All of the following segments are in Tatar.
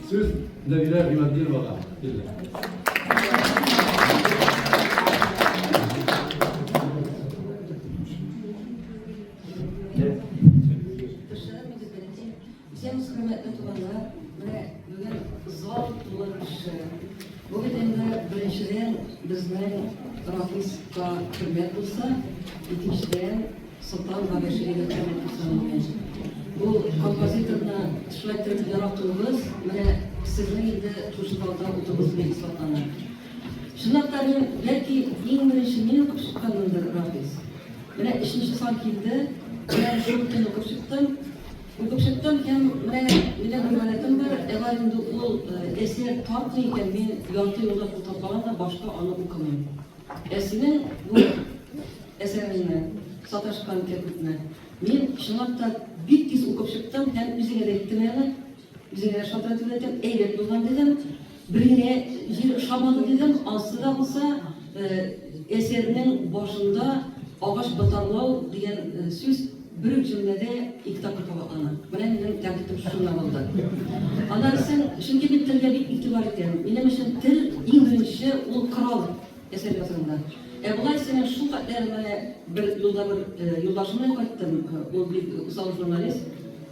Сүз Нәбирә Гыйматдиновага бирелә. Исәнмесез, хөрмәтле туганнар. Менә бүген зал тулы кеше. Бу бит инде беренчедән безнең Рафиска хөрмәт булса, икенчедән Солтан Габәшигә хөрмәт булса мөмкин. Бу композиторны шулай итеп яратуыбыз менә сезнең инде шушы залда утыруыбыз белән исбатлана. Чынлап та мин, бәлки, иң беренче мин укып чыкканмындыр, Рафис. Менә өченче сан килде, менә шул көн укып чыктым. Укып чыктым һәм менә минем бер гадәтем бар, әгәр инде ул әсәр тартмый икән, мин ярты юлда туктап калам да башка аны укымыйм. Ә синең бу әсәреңне, Саташкан кәкүкне, мин чынлап та бик тиз укып чыктым һәм үзеңә дә әйттем әле, үзеңә дә шалтыратып әйттем, әйбәт булган дидем, бер генә җир ошамады дидем, ансы да булса, әсәрнең башында агач ботарлау дигән сүз бер үк җөмләдә ике тапкыр кабатлана. Менә минем тәнкыйтем шуннан булды. Аннары соң, чөнки мин телгә бик игътибар итәм. Минем өчен тел иң беренче ул корал әсәр язганда. Ә болай синең шул хәтләр менә бер юлда бер юлдашым белән кайттым, ул бик усал журналист,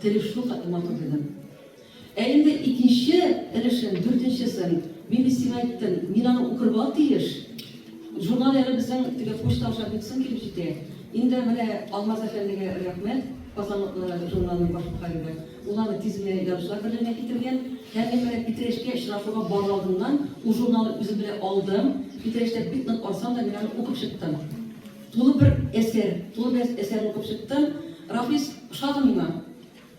теле шул хәтле матур дидем. Ә инде икенче өлешен, дүртенчесен, мин бит сиңа әйттем, мин аны укырга тиеш. Журнал әле безнең теге почта аша бик соң килеп җитә. Инде менә Алмаз әфәндегә рәхмәт, Казан утлары журналының баш мөхәррире. Ул аны тиз генә Язучылар берлегенә китергән. Һәм мин менә Питрәчкә очрашуга барыр алдыннан ул журналны үзем белән алдым. Питрәчтә бик нык арсам да, мин аны укып чыктым. Тулы бер әсәр, тулы бер әсәрне укып чыктым. Рафис ошады миңа.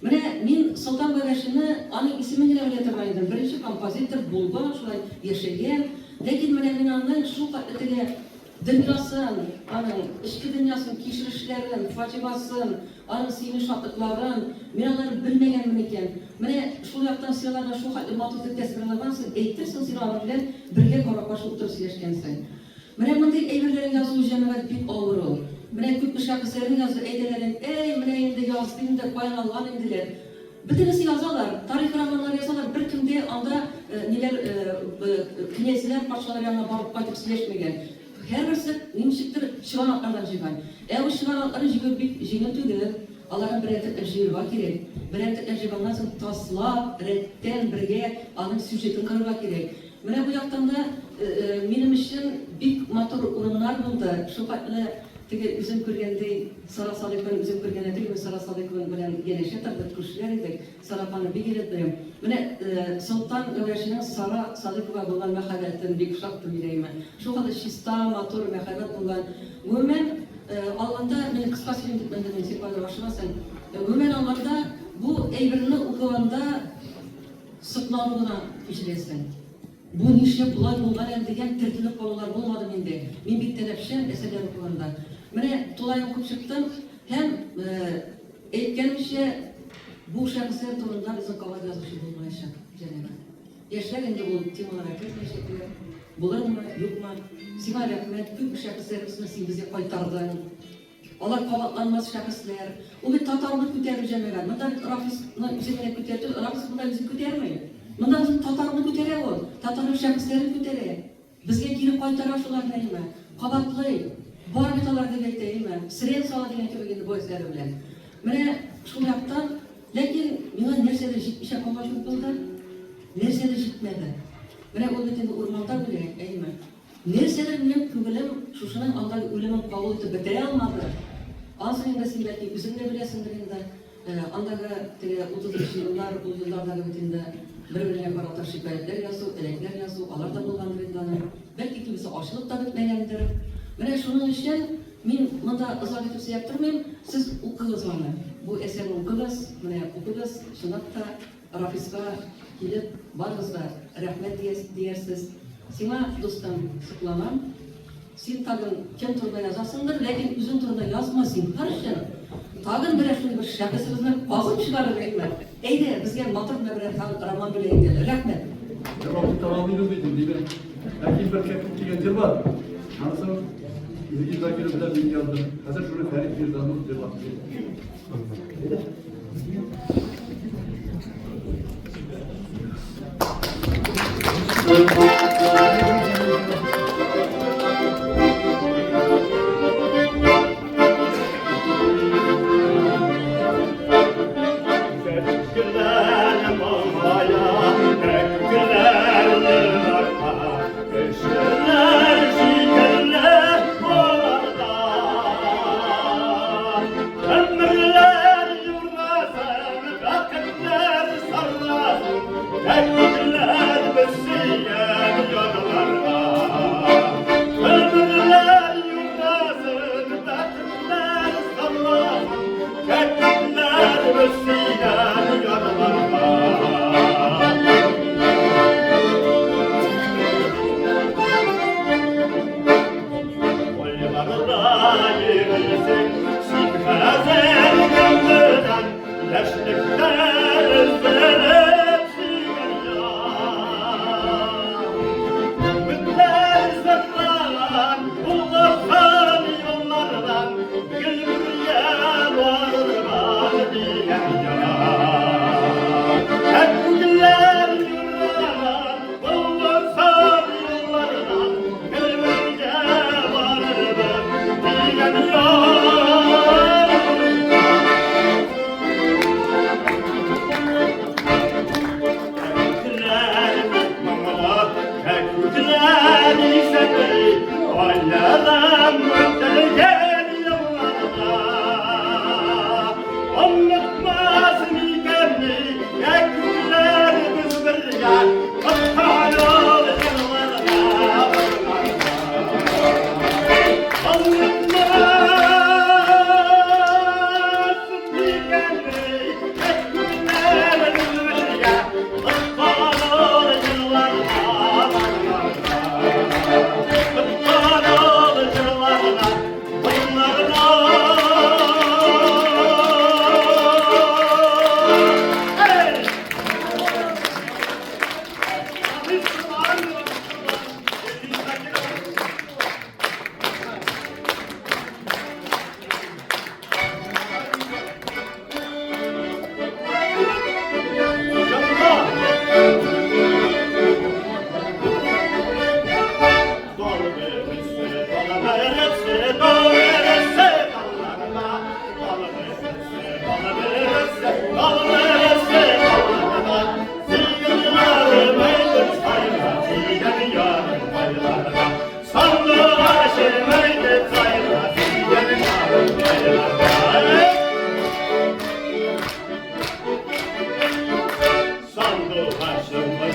Менә мин Солтан Габәшине аның исемен генә белә торган идем. Беренче композитор булган, шулай яшәгән. Ләкин менә мин аның шул хәтле теге дөньясын, аның эчке дөньясын, кичерешләрен, фаҗигасын, аның сөенеч-шатлыкларын, мин аларны белмәгәнмен икән. Менә шул яктан син аларны шул хәтле матур итеп тәсвирлагансың, әйтерсең, син аның белән бергә кара-каршы утырып сөйләшкәнсең. Менә мондый әйберләрне язу, җәмәгать, бик авыр ул. Менә күпме шәхесләрне язу, әйтәләр инде, әй, менә инде язды инде, каян алган инделәр. Бөтенесе язалар, тарих романнары язалар, беркем дә анда ниләр, князьләр, патшалар янына барып кайтып сөйләшмәгән. Һәрберсе ничектер чыганаклардан җыйган. Ә ул чыганакларны җыю бик җиңел түгел. Аларны берәр төпләп җыерга кирәк. Берәр төпләп җыйганнан соң таслап, рәттән бергә аның сюжетын корырга кирәк. Менә бу яктан да минем өчен бик матур урыннар булды. Шул хәтле теге үзем күргәндәй, Сара Садыйкованы үзем күргәндә түгел, мин Сара Садыйкова белән янәшә тордык, күршеләр идек. Сара апаны бик әйбәт беләм. Менә Солтан Гәүрәшинең Сара Садыйковага булган мәхәббәтен бик ошатты миләемә. Шул хәтле чиста, матур мәхәббәт булган. Гомумән алганда, мин кыска сөйлим дип мендем, син кайда ашыгасың. Гомумән алганда, бу әйберне укыганда, Соклану гына кичерәсең. Бу нишләп болай булган әле дигән төртелеп калулар булмады миндә. Мин бик таләпчән әсәрләр укыганда. Менә тулаем укып чыктым һәм, әйткәнемчә, бу шәхесләр турында безнең кабат язучы булмаячак, җәмәгать. Яшьләр инде ул темаларга кермәячәкләр. Булырмы, юкмы? Сиңа рәхмәт, күпме шәхесләребезне син безгә кайтардың. Алар кабатланмас шәхесләр. Ул бит татарны күтәрү җәмәгать. Монда бит Рафисны үзе генә күтәртү, Рафис монда үзен күтәрми. Монда безнең татарны күтәрә ул. Татарның шәхесләрен күтәрә. Безгә кире кайтара шуларны, әйме. Кабатлый. Бар бит алар дип әйтә, әйме. Срен сала дигән кебек инде бу әсәре белән. Менә шул яктан, ләкин миңа нәрсәдер җитмичә калган кебек булды. Нәрсәдер җитмәде. Менә ул бит инде урманда үлә, әйме. Нәрсәдер минем күңелем шушының андагы үлемен кабул итеп бетерә алмады. Ансын инде син бәлки үзең дә беләсеңдер инде. Андагы теге 33 еллар, ул еллардагы бит инде бер-береңә карата шикаятьләр язу, әләкләр язу, алар да булгандыр инде аның. Бәлки күбесе ачылып та бетмәгәндер. Менә шуның өчен мин монда озак итеп сөйләп тормыйм, сез укыгыз аны. Бу әсәрне укыгыз, менә укыгыз, чынлап та. Рафиска килеп, барыгыз да рәхмәт диярсез. Сиңа, дустым, сокланам. Син тагын кем турында язасыңдыр, ләкин үзең турында язма, зинһар өчен. Тагын берәр шундый бер шәхесебезне казып чыгарыр идеме? Әйдә, безгә матур гына берәр роман бүләк ит әле. Рәхмәт. Җавапны таба алмыйбыз бит инде, димәк. Ләкин бер кәкүк дигән җыр бар. Анысын Илгиз Закиров белән мин яздым. Хәзер шуны Фәрит Мирзанов җырлап бирә. Sandu